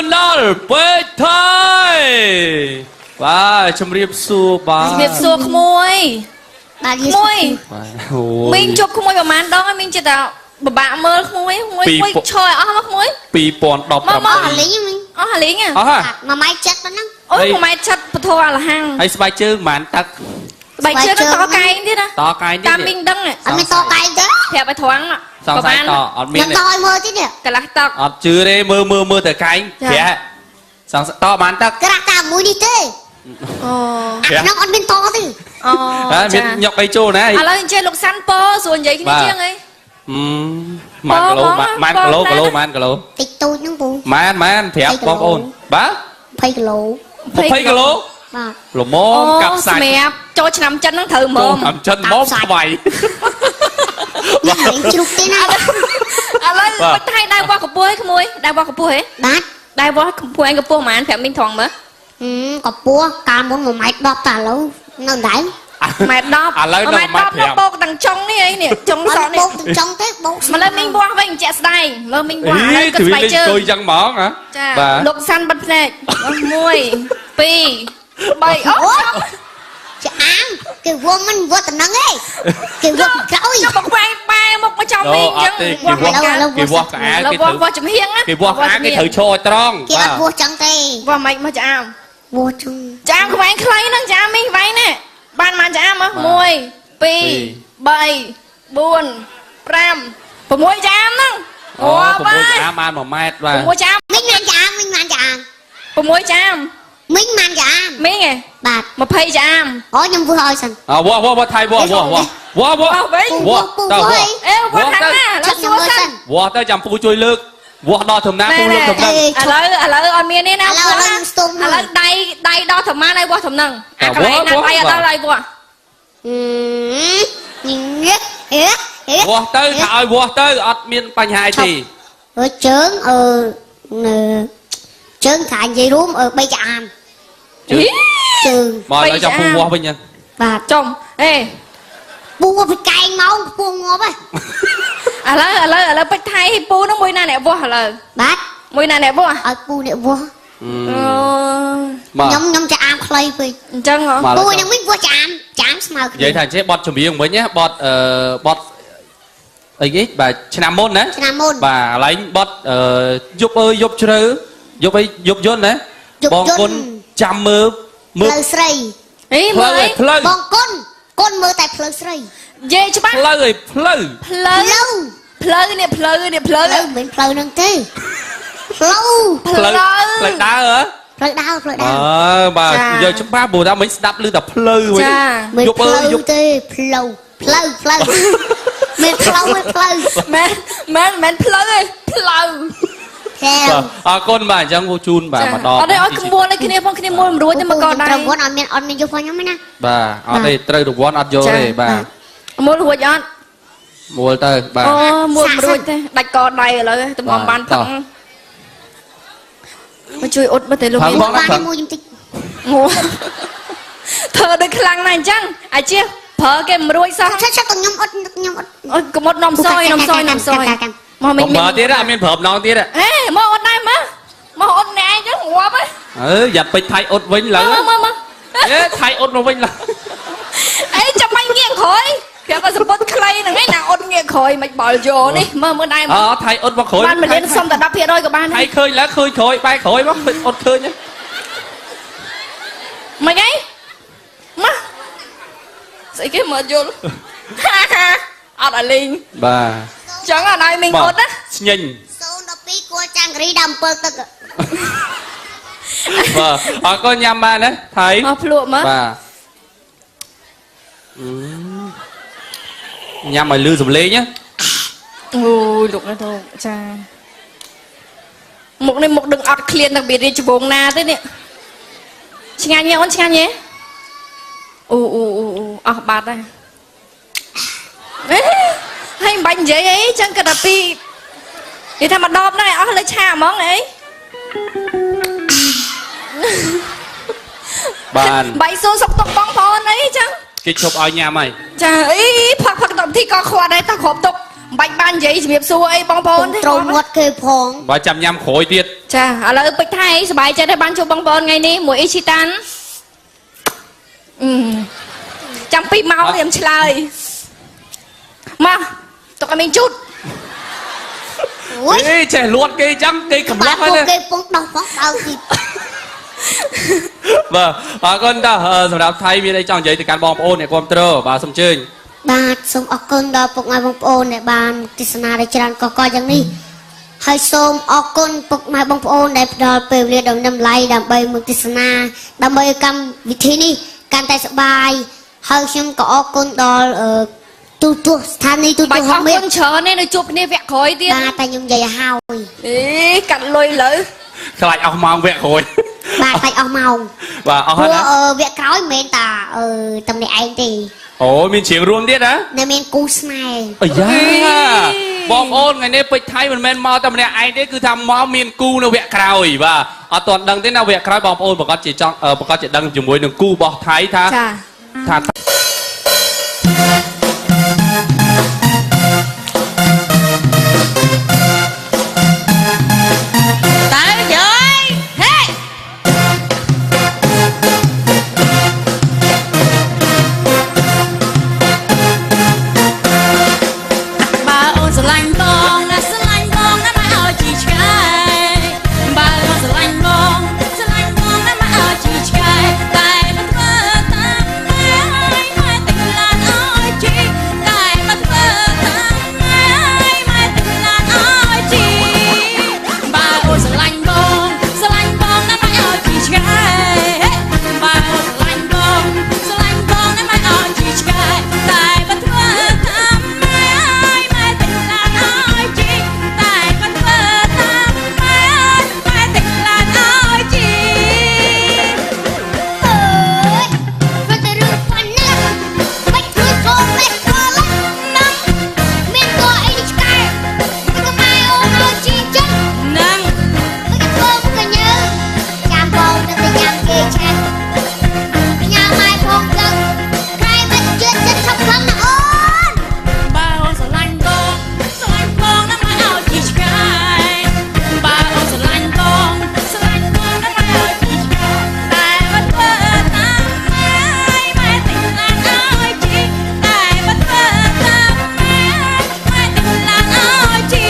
នដល់ពេជ្រថៃបាទជំរាបសួរបាទ ជំរាបសួរក្មួយ បាទ ក្មួយ បាទអូយ មីងជប់ក្មួយប្រហែលដងហើយមីងចិត្តតែពិបាកមើលក្មួយក្មួយ ពីរ ក្មួយឈរឲ្យអស់មកក្មួយ 2018 មកមក អស់លីងមិញ អស់ហាលីងហ៎ អស់ហើយ មួយម៉ែចិត្តប៉ុណ្ណឹង អូយ ហើយ មួយម៉ែត្រចិត្តពធអលហាំង ហើយស្បែកជើងប្រហែលទឹក បែកជើងទៅតកែងទៀតណា តកែងទៀត តាមមីងដឹងហ៎ អត់មានតកែងទេ ប្រាប់ឲ្យត្រង់ សង្ស័យតអត់មានទេ ខ្ញុំតឲ្យមើលទៀតនេះ កន្លះទឹក អត់ជឿទេមើលមើលមើលតែកែង ចា ប្រាក់សង្ស័យតប្រហែលទឹក ក្រាស់តែមួយនេះទេ អូ អាក្នុងអត់មានតទេ អូ ហ៎មាន ចា ញុកអីចូលណា ឥឡូវអញ្ចឹងលោកសាន់ពោស្រួលនិយាយគ្នា បាទ ជាងអី ម៉ានគីឡូ បង ម៉ានគីឡូ បង គីឡូម៉ានគីឡូ តិចតូចហ្នឹងពូ ម៉ានម៉ានប្រាប់បងប្អូនបាទ 20គីឡូ 20គីឡូ បាទ ល្មមកាប់សាច់ សម្រាប់ចូលឆ្នាំចិនហ្នឹងត្រូវ ចូល មម តាមចិនមកខ្វៃ នេះលេងជ្រូកទេណា ឥឡូវ បាទ ពេជ្រថៃដែរវាស់កម្ពស់ឯងក្មួយដែរវាស់កម្ពស់ឯង បាទ ដែរវាស់កម្ពស់ឯងកម្ពស់ប៉ុន្មានប្រាប់មីងត្រង់មើល ហឹមកពស់កាលមុន1ម៉ែត្រ10តាឥឡូវនៅដដែល ម៉ែត្រ10 ឥឡូវនៅ ម៉ែត្រ 1.5 10មកបោកទាំងចុងនេះអីនេះចុង អ សក់នេះ ត់បោកទាំងចុងទេបោក មកលើមីងវាស់វិញជាក់ស្ដែងលើមីងវាស់ឥឡូវគិត ទ្វីលេង ស្បែកជើង អង្គុយចឹងហ្មងហ៎ ចា បាទ លោកសាន់បិទភ្នែក1 2 3អូ ឆ្អាងគេវល់មិនវល់តំណឹងឯងគេវល់ពីក្រោយ ចុះមកខ្វែងបែរមុខមកចំ អូ មីងអញ្ចឹង អត់ទេគេ វាស់ វាស់ មិនកើត គេវាស់កៅអៅ លើ គេត្រូវ វាស់វាស់ចំហៀងណា គេវាស់កៅអៅគេត្រូវឈរឲ្យត្រង់ គេអត់វល់ចឹងទេ វាស់មិនមកចាអាម វល់ចឹង ចាអាមខ្វែងខ្លីហ្នឹងចាអាមមីងខ្វែងនេះបានបានចាអាមហ៎1 2 3 4 5 6ចាអាមហ្នឹង អូ អូ 6ចាបាន1ម៉ែត្របាទ 6ចាអាម មិញបានចាអាមមិញបានចាអាម 6ចាអាម មិញបានចាអាម មីងឯង បាទ 20ចាអាម អូខ្ញុំវល់ឲ្យសិន អវាស់វាស់វាស់ថៃវាស់វាស់វាស់វាស់វាស់ វាស់វិញ វាស់ ពូ តើ វល់ វាស់ អេវាស់ខាងណាឥឡូ ឆាប់ វសួរសិន ខ្ញុំមើលសិន វាស់ទៅចាំពូជួយលើកវាស់ដល់ធំណាពូលើកធំណា អេ ឥឡូវឥឡូវអត់មានទេណា ឥឡូវឥឡូវខ្ញុំស្ទុំ ឥឡូវដៃដៃដល់ធម្មតាឲ្យវាស់ធំហ្នឹងអាកន្លែងណាដៃអត់ដល់ឲ្យវាស់ ញឹកអេអេ វាស់ទៅថាឲ្យវាស់ទៅអត់មានបញ្ហាអីទេ អើជើងអឺនៅជើងថានិយាយរួមអឺ3ចាអាម ជើង អី ជើង មកឥឡូវចាំពូវាស់វិញហ្នឹង បាទ ចំអេ ពូពីកែងមកពូងាប់ហ៎ ឥឡូវឥឡូវឥឡូវពេជ្រថៃពូនោះមួយណាអ្នកវាស់ឥឡូវ បាទ មួយណាអ្នកវាស់ ឲ្យពូនេះវាស់ អូ បាទ ខ្ញុំខ្ញុំចាអាមខ្លីពេក អញ្ចឹងហ៎ បាទ ពូនឹងវិញវាស់ចាអាមចាអាមស្មើ និយាយថាអញ្ចេះបត់ចម្រៀងវិញណាបត់អឺបត់អីគេបាទឆ្នាំមុនណា ឆ្នាំមុន បាទកន្លែងបត់អឺយប់អើយយប់ជ្រៅយប់អីយប់យន្តណា យប់យន្ត បងគុណចាំមើលមើល ផ្លូវស្រី អី ផ្លូ មើលអី វឯផ្លូវ បងគុណគុណមើលតែផ្លូវស្រី និយាយច្បាស់ ផ្លូវឯផ្លូវ ផ្លូវ ផ្លូវ ផ្លូវនេះផ្លូវនេះផ្លូវ ផ្លូវមិនមែនផ្លូវនឹងទេផ្លូវ ផ្លូវ ផ្លូវដើរហ៎ ផ្លូវដើរផ្លូវ អ ដើរ ើបាទ ចា យកច្បាស់ព្រោះថាមិញស្ដាប់ឮតែផ្លូវវិញ ចា មិន យប់ ផ្លូវ អើយយប់ ទេផ្លូវផ្លូវផ្លូវមិនផ្លូវទេផ្លូវ មែនមែនមែនផ្លូវទេផ្លូវ ចែវ បាទអរគុណបាទអញ្ចឹងពូជូនបាទម្ដង អត់ទេឲ្យក្មួយឲ្យគ្នាផងគ្នាមួយមិនរួចទេមកកដៃ ត្រូវវត្តអត់មានអត់មានយកផងខ្ញុំទេណា បាទអត់ទេត្រូវរង្វាន់អត់យកទេបាទ មួយរួចអត់ មួលទៅបាទ អូមួយមិនរួចទេដាច់កដៃឥឡូវទំហំបានផឹក តោះ មកជួយអ៊ុតមើលទេលោក ផឹក មីង បងណា បានមួយខ្ញុំតិច ងួធ្វើដូចខ្លាំងណាស់អញ្ចឹងអាជាប្រើគេមិនរួចសោះ ឆាឆាខ្ញុំអត់ខ្ញុំអត់ អូយកុំអត់នំសយនំសយនំសយមកមិញ កុំប្រើទៀតអត់មានប្រើម្ដងទៀត អេមកអត់ដែរមកមកអត់ណែអញ្ចឹងងាប់ហ៎ អើយ៉ាត់ពេជ្រថៃអ៊ុតវិញឡើយ មកមកមក អេថៃអ៊ុតមកវិញឡើយ អេចាំបាញ់ងាកក្រោយប្រាប់ថាសម្ពុតខ្លីហ្នឹងឯងណាអត់ងាកក្រោយមិនបល់យោនេះមើលមើលដែរ អថៃអ៊ុតមកក្រោយ បានមួយលានសុំតែ10%ក៏បាន ថៃឃើញឡើយឃើញក្រោយបែរក្រោយមកឃើញអ៊ុតឃើញហ៎ មិនអីមកស្អីគេមើលយល់ហាហាអត់ឲ្យលេង បាទ ចឹងអត់ឲ្យមីងអត់ណា ស្ញិញ 012គួរចាំងរីដល់អំពើទឹក បាទអរគុណញ៉ាំបានណាថៃ មកភ្លក់មើល បាទអឺញ៉ាំឲ្យលឺសំឡេងណា អូយលោកនេះទៅចាមុខនេះមុខដឹងអត់ឃ្លានតាំងពីរាជវង្សណាទេនេះឆ្ងាញ់ទេអូនឆ្ងាញ់ទេអូអូអូអូអស់បាត់ហើយអេហើយមិនបាច់និយាយអីចឹងគិតតែពីនិយាយថាមកដបដែរអស់លើឆាហ្មងអី បាន បាយសួរសុកទុកបងប្អូនអីចឹង គេឈប់ឲ្យញ៉ាំហើយ ចាអីផឹកផឹកដល់ពិធីក៏ខ្វាត់ដែរតោះគ្រប់ទុកមិនបាច់បាននិយាយជំរាបសួរអីបងប្អូនទេ ត្រូវមាត់គេផង បើចាំញ៉ាំក្រោយទៀត ចាឥឡូវពេជ្រថៃសប្បាយចិត្តហើយបានជួបបងប្អូនថ្ងៃនេះមួយអ៊ីឈីតាន់អឺចាំ2ម៉ោងខ្ញុំឆ្លើយមកទុកឲ្យមីងជូត អូយ អេចេះលួតគេចឹងគេកំឡោះហើយណា បាទពួកគេពងដោះផងបើទី បាទអរគុណតាសម្រាប់ថៃមានអីចង់និយាយទៅកាន់បងប្អូនអ្នកគ្រប់គ្រងបាទសូមអញ្ជើញ បាទសូមអរគុណដល់ពុកម៉ែបងប្អូនដែលបានទស្សនាដែលច្រើនកកកយ៉ាងនេះហើយសូមអរគុណពុកម៉ែបងប្អូនដែលផ្ដល់ពេលវេលាដ៏មានតម្លៃដើម្បីមកទស្សនាដើម្បីឲ្យកម្មវិធីនេះកាន់តែសប្បាយហើយខ្ញុំក៏អរគុណដល់អឺទូទស្សន៍ស្ថានីយ៍ទូ បាច់ ទស្សន៍ហុកមាស អរគុណច្រើនទេនៅជួបគ្នាវគ្គក្រោយទៀត បាទតែខ្ញុំនិយាយឲ្យហើយ អេកាត់លុយលើ ខ្លាចអស់ម៉ោងវគ្គក្រោយ បាទខ្លាចអស់ម៉ោង បាទអស់ហើយណា ព្រោះអឺវគ្គក្រោយមិនមែនតាអឺតំនេះឯងទេ អូមានច្រៀងរួមទៀតណា នៅមានគូស្នេហ៍ អាយ៉ាបងប្អូនថ្ងៃនេះពេជ្រថៃមិនមែនមកតែម្នាក់ឯងទេគឺថាមកមានគូនៅវគ្គក្រោយបាទអត់ទាន់ដឹងទេណាវគ្គក្រោយបងប្អូនប្រកាសជាចង់ប្រកាសជាដឹងជាមួយនឹងគូរបស់ថៃថា ចា ថា តើយើយហេ បើអូនស្រឡាញ់បងណាស្រឡាញ់បងណាមកឲ្យជីឆ្កែបើអូនស្រឡាញ់បងស្រឡាញ់បងណាមកឲ្យជីឆ្កែតែមិនធ្វើតាមម៉ែម៉ែទិញឡានឲ្យជីតែមិនធ្វើតាមម៉ែម៉ែទិញឡានឲ្យជីបើអូនស្រឡាញ់បងស្រឡាញ់បងណាមកឲ្យជីឆ្កែបើអូនស្រឡាញ់បងស្រឡាញ់បងណាមកឲ្យជីឆ្កែតែមិនធ្វើតាមម៉ែម៉ែទិញឡានឲ្យជីតែមិនធ្វើតាមម៉ែម៉ែទិញឡានឲ្យជី អើយព្រោះតែរឿងប៉ុណ្ណាមិនធ្វើចូលមេក្រឡណាំមានតួអីនេះឆ្កែមិនក៏ម៉ែអូនឲ្យជីចឹង នឹង មិនក៏ធ្វើមកកញើចាំបងនឹងទៅញ៉ាំគេឆាន់ញ៉ាំម៉ែផងចឹងខែមិនជឿចិត្តឈប់ខំណាអូន បើអូនស្រឡាញ់បងស្រឡាញ់បងណាមកឲ្យជីឆ្កែបើអូនស្រឡាញ់បងស្រឡាញ់បងណាមកឲ្យជីឆ្កែតែមិនធ្វើតាមម៉ែម៉ែទិញឡានឲ្យជីតែមិនធ្វើតាមម៉ែម៉ែទិញឡានឲ្យជី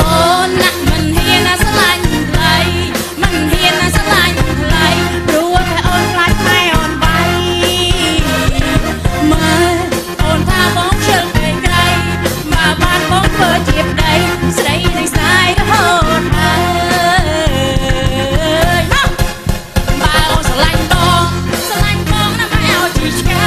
អូនណាក់មិនហ៊ានណាស្រឡាញ់ថ្លៃមិនហ៊ានណាស្រឡាញ់ថ្លៃព្រោះតែអូនខ្លាចម៉ែអូនវាយម៉ែអូនថាបងខ្ជិលពេកក្រៃមកបានបងធ្វើជាប្តីស្រីនឹងស្ដាយរហូតហើយមកបើអូនស្រឡាញ់បងស្រឡាញ់បងណាម៉ែឲ្យជីឆ្កែ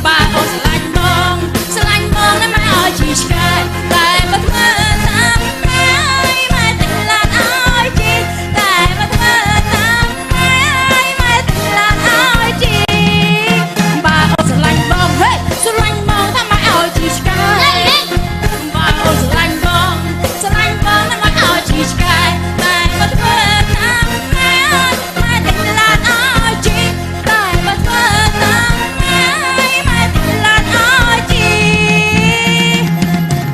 បើអូនស្រឡាញ់បងស្រឡាញ់បងណាម៉ែឲ្យជីឆ្កែតែមកធ្វើតាមម៉ែម៉ែទិញឡានឲ្យជីតែមកធ្វើតាមម៉ែម៉ែទិញឡានឲ្យជីបើអូនស្រឡាញ់បងហេស្រឡាញ់បងថាម៉ែឲ្យជីឆ្កែ បើអូនស្រឡាញ់បងស្រឡាញ់បងណាមកឲ្យជីឆ្កែតែមកធ្វើតាមម៉ែម៉ែទិញឡានឲ្យជីតែមកធ្វើតាមម៉ែម៉ែទិញឡានឲ្យជី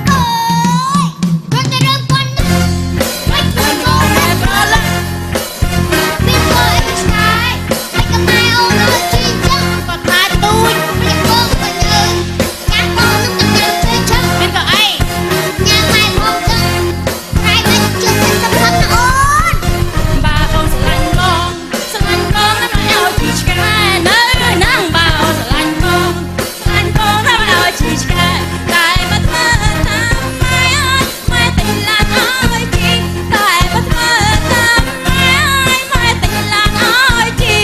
អើយព្រោះតែរឿងប៉ុណ្ណាមិនធ្វើចូលមេ តែប្រឡឹង មានតួអីឆ្កែមិនក៏ម៉ែអូនឲ្យជីចឹង គាត់ថាទូច មិនបងក៏ញើញ៉ាំបងនឹងទៅញ៉ាំគេឆាន់ មានក៏អី ញ៉ាំម៉ែផងចឹងខែមិនជឿចិត្តសំខាន់ណាអូន បើអូនស្រឡាញ់បងស្រឡាញ់បងណាមកឲ្យជីឆ្កែនៅហ្នឹងបើអូនស្រឡាញ់បងស្រឡាញ់បងណាមកឲ្យជីឆ្កែតែមកធ្វើតាមម៉ែម៉ែទិញឡានឲ្យជីតែមកធ្វើតាមម៉ែម៉ែទិញឡានឲ្យជី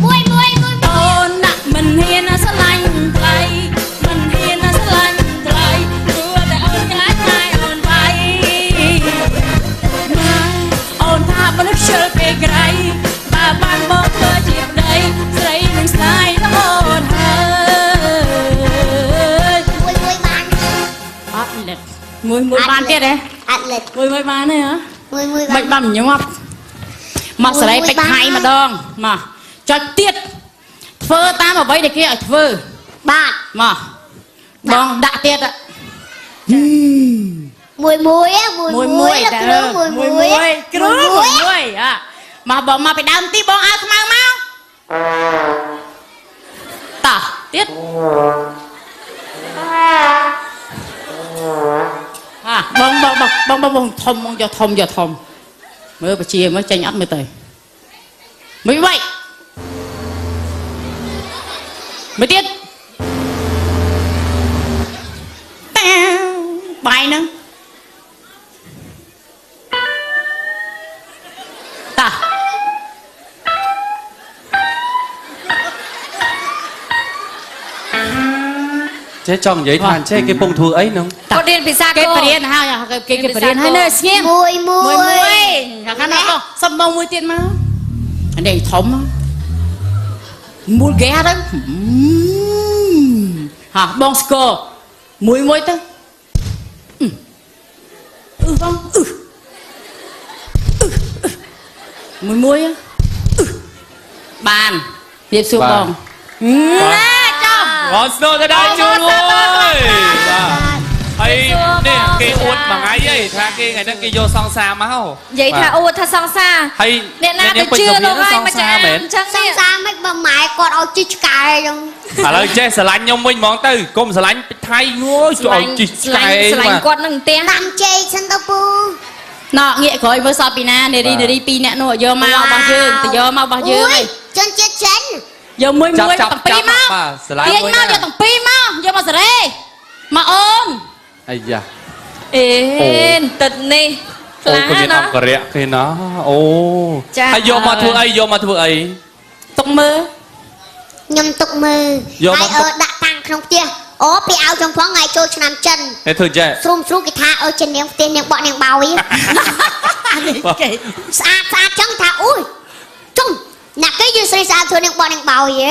មួយមួយមួយ អូនណាក់មិនហ៊ានណាស្រឡាញ់ថ្លៃមិនហ៊ានណាស្រឡាញ់ថ្លៃព្រោះតែអូនខ្លាចម៉ែអូនវាយម៉ែអូនថាមនុស្សខ្ជិលពេកក្រៃបើបានបងធ្វើជាប្តីស្រីនឹងស្ដាយរហូតហើយ មួយមួយបាន អត់លិតមួយមួយបានទៀតហ៎ អត់លិត មួយមួយបានទេហ៎ មួយមួយ មិនបានញាប់មកសេរីពេជ្រថៃម្ដងមកចុចទៀតធ្វើតាមអ្វីដែលគេឲ្យធ្វើ បាទ មក បងដាក់ទៀត មួយមួយមួយ មួយ មួយ មួយ លោកគ្រូមួយ មួយ មួយ មួយគ្រូមួយមួយអមកបងមកពីដើមទីបងអាវខ្មៅមកតោះទៀតអាបងបងបងបងបងធំបងយកធំយកធំមើលបជាមើលចេញអត់មើលទៅមួយវិញមួយទៀតតាបាយហ្នឹង តោះ ចេះចង់និយាយថាអញ្ចេះគេពងធ្វើអីហ្នឹង គាត់រៀនភាសា គេ ក បរៀនហើយគេគេបរៀនហើយនៅស្ងៀម មួយមួយ មួយមួយខាងណាបងសុំបងមួយទៀតមកអានេះធំមូលហ្គេទៅហាបងស្គរមួយមួយទៅអឺបងអឺមួយមួយបានរៀបសួរបងណាចុះ បងស្នូទៅដល់ជូនមួយបាទហើយនេះគេអួតមួយថ្ងៃហីថាគេថ្ងៃហ្នឹងគេយកសង្សារមក និយាយថាអួតថាសង្សារ ហើយ អ្នកណាទៅជឿលោកហើយមកចា មែន អញ្ចឹង ស នេះ ង្សារមិនបើម៉ែគាត់ឲ្យជីឆ្កែចឹង ឥឡូវចេះស្រឡាញ់ខ្ញុំវិញហ្មងទៅកុំស្រឡាញ់ពេជ្រថៃងើយជួយឲ្យជីឆ្កែ ស្រឡាញ់គាត់នឹងផ្ទះ តាមជែកសិនទៅពូ ណ៎ងាកក្រោយមើលសពពីណានារីនារីពីរអ្នកនោះយកមករបស់យើងទៅយកមករបស់យើង អូជនជាតិចិន យកមួយ ចាប់ចាប់ មួយទាំងពីរ ចាប់ មក បាទស្រឡាញ់ ទាញ មួយណា មកយកទាំងពីរមកយកមកសេរីមកអូន អាយ៉ា អេទឹកនេះខ្ អូ លា ណា ក៏មានអង្គរៈគេណាអូ ចា ហើយយកមកធ្វើអីយកមកធ្វើអី ទុកមើល ខ្ញុំទុកមើល យកមក ហើយអឺដាក់តាំងក្នុងផ្ទះអូពីឲ្យខ្ញុំផងថ្ងៃចូលឆ្នាំចិន តែធ្វើចេះ ស្រុំស្រុំគេថាអឺចិននាងផ្ទះនាងបក់នាងបោយ គេ ស្អាតស្អាតចឹងថាអូយជុំអ្នកគេយឺស្រីស្អាតធ្វើនាងបក់នាងបោយហ៎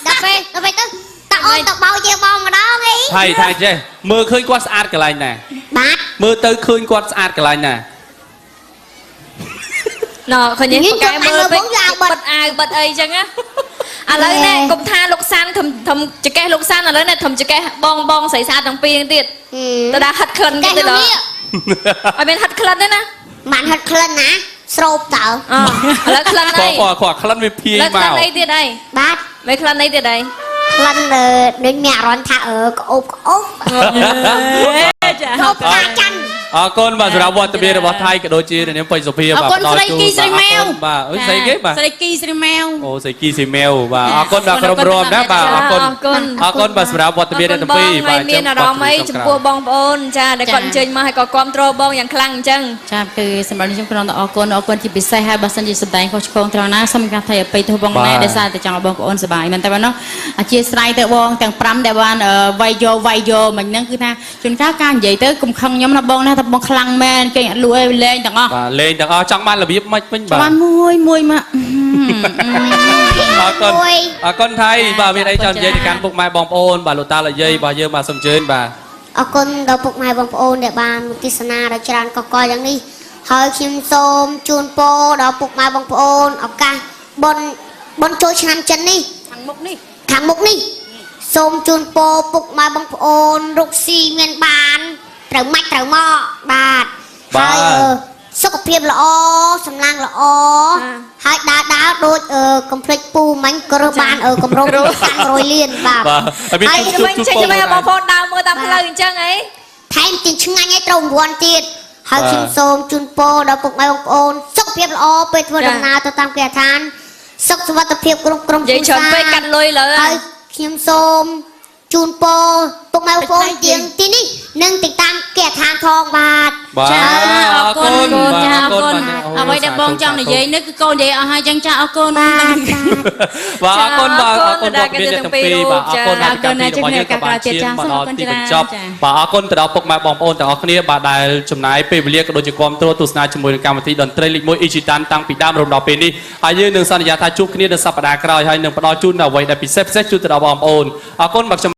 ដល់ពេលដល់ពេលទៅតាអូនទៅបោយជាបងម្ដងអី ថៃថៃចេះមើលឃើញគាត់ស្អាតកន្លែងណា បាទ មើលទៅឃើញគាត់ស្អាតកន្លែងណា ណ៎ឃើញទេពូកែមើលពេកបិទអាវបិទអីចឹងណាឥឡូវនេះកុំថាលោកសានធំធំចកេះលោកសានឥឡូវនេះធំចកេះបងបងស្រីស្អាតទាំងពីរហ្នឹងទៀតទៅដល់ហិតក្លិនគេ តែ ទៅដល់ នេះ ឲ្យមានហិតក្លិនទេណា បានហិតក្លិនណាស្រូបតើ អឥឡូវក្លិនអី គាត់គាត់ក្លិនវាភាយ ឥឡូវក្លិ មក នអីទៀតអី បាទ មិនក្លិនអីទៀតអី ក្លិនអឺដូចមានអារម្មណ៍ថាអឺក្អូបក្អូប ចា ក្អូបផ្កាច័ន្ទ អរគុណបាទសម្រាប់វត្តមានរបស់ថៃក៏ដូចជានាងពេជ្រសុភា អរ បាទ គុណស្រីគីស្រីម៉ែវ បាទអើយស្រីគេបាទ ស្រីគីស្រីម៉ែវ អូស្រីគីស្រីម៉ែវបាទអរគុណបាទក្រុមរួមណាបាទអរគុណ អរគុណ អរគុណបាទសម្រាប់វត្តមានអ្នកទាំងពីរ បាទមានអារម្មណ៍អីចំពោះបងប្អូនចាដែលគាត់អញ្ជើញមកហើយក៏គ្រប់គ្រងបងយ៉ាងខ្លាំងអញ្ចឹង ចាគឺសម្រាប់ខ្ញុំគ្រាន់តែអរគុណអរគុណជាពិសេសហើយបើសិនជាសម្ដែងខុសឆ្គងត្រង់ណាសូមការថៃអភ័យទោសបងដែរដោយសារតែចង់ឲ្យបងប្អូនសប្បាយមែនតែប៉ុណ្ណោះអធិស្ឋានទៅបងទាំង5ដែលបានវាយយកវាយយកមិញហ្នឹងគឺថាជួនកាលការនិយាយទៅកុំខឹងខ្ញុំណាបងណាថាបងខ្លាំងមែនគេអត់លួចលេងទាំងអស់ បាទលេងទាំងអស់ចង់បានរបៀបម៉េចវិញបាទ បានមួយមួយមក អរគុណអរគុណថៃបាទមានអីចង់និយាយទៅកាន់ពុកម៉ែបងប្អូនបាទលោកតាលោកយាយបាទយើងបាទសូមអញ្ជើញបាទ អរគុណដល់ពុកម៉ែបងប្អូនដែលបានមកទស្សនាដ៏ច្រើនកកកយ៉ាងនេះហើយខ្ញុំសូមជូនពរដល់ពុកម៉ែបងប្អូនឱកាសបុណ្យបុណ្យចូលឆ្នាំចិននេះ ខាងមុខនេះ ខាងមុខនេះសូមជូនពរពុកម៉ែបងប្អូនរកស៊ីមានបានត្រូវម៉ាច់ត្រូវមកបាទ បាទ ហើយអឺសុខភាពល្អសម្លាងល្អហើយដើរដើរដូចអឺកុំភ្លេចពូមិញក៏រើសបានអឺកម្រងកាន់100លានបាទ បាទហើយមាន ហើយ ជួប វិញចេញ ជួប ទៅបងប្អូនដើរមើលតាមផ្លូវអញ្ចឹងអី ថែមទាំងឆ្ងាញ់ឲ្យត្រូវរង្វាន់ទៀតហើយខ្ញុំសូមជូនពរដល់ពុកម៉ែបងប្អូនសុខភាពល្អពេលធ្វើដំណើរទៅតាមគេហដ្ឋានសុខសុវត្ថិភាពគ្រប់ក្រុម និយាយ គ្រួសារ ច្រើនពេកកាត់លុយលើ ហើយខ្ញុំសូមជូនពរពុកម៉ែបងប្អូនទាំងទីនេះនិងទាំងតាមគេហដ្ឋានផងបាទ បាទ អរគុណ បាទ ចាអរគុណ បាទ អ្វីដែលបងចង់និយាយនេះគឺកូននិយាយអស់ហើយចឹងចាអរគុណ បាទ បាទអរគុណបាទអរគុណវត្តមានអ្នកទាំងពីរបាទអរគុណ អរគុណ កម្មវិធីរបស់យើងក៏បានឈានមកដល់ទីបញ្ចប់ ចា បាទអរគុណទៅដល់ពុកម៉ែបងប្អូនទាំងអស់គ្នាបាទដែលចំណាយពេលវេលាក៏ដូចជាគាំទ្រទស្សនាជាមួយនឹងកម្មវិធីតន្ត្រីលេខ1អ៊ីជីតានតាំងពីដើមរហូតដល់ពេលនេះហើយយើងនឹងសន្យាថាជួបគ្នានៅសប្តាហ៍ក្រោយហើយនឹងផ្ដល់ជូននូវអ្វីដែលពិសេសពិសេសជូនទៅដល់បងប្អូនអរគុណបាទខ្ញុំ